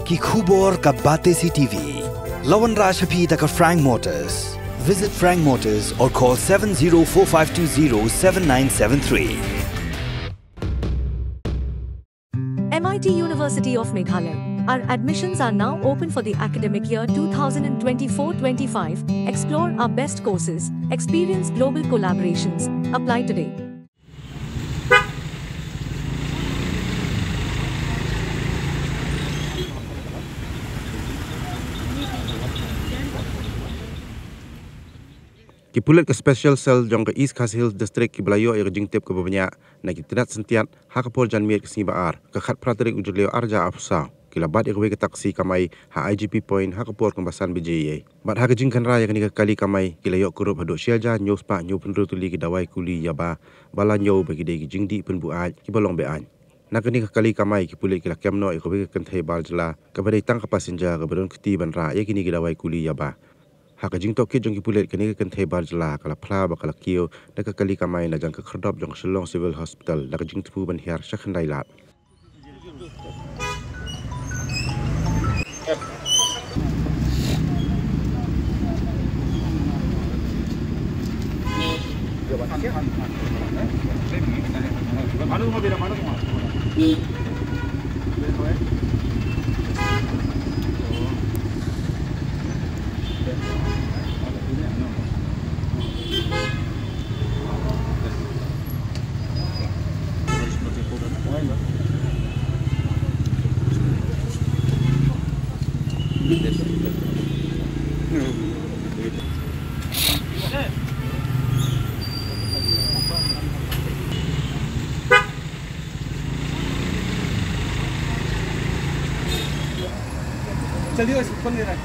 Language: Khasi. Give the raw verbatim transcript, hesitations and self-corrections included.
Ki khubor ka Batesi T V. La wanrah sha phi da ka Frank Motors. Visit Frank Motors or call seven zero four five two zero seven nine seven three. M I T University of Meghalaya. Our admissions are now open for the academic year two thousand twenty-four twenty-five. Explore our best courses, experience global collaborations. Apply today. Ki pulit ka Special Cell jong ka East Khasi Hills District kiba la ïoh ïa ka jingtip kaba bniah na ki tnat syntiat ha ka por janmiet ka sngi ba ar, ka khatphra tarik u Jylliew arhajar arphew saw, ki la bat ïa kawei ka taxi kamai ha I G P Point ha ka por kumba san baje ïa. Bad ha ka jingkhynra ïa kane ka kali kamai ki la ïoh kurup haduh shi hajar hynñiew spah hynñiew phew hynriew tylli ki dawai kuli yaba ba la ñiew ba ki dei ki jingdih pynbuaid kiba long be-aiñ. Na kane ka kali kamai ki pulit ki la kem noh ïa kawei ka kynthei bar jylla kaba dei tang ka passenger kaba don kti ban rah ïa kine ki dawai kuli yaba. Ha ka jingtohkit jong ki pulit kane ka kynthei bar jylla ka la phla ba ka la kiew da ka kali kamai na jan ka khyrdop jong ka Shillong Civil Hospital da ka jingthmu ban hiar sha khyndai lad. चलिए, बस ऊपर ले रहा है।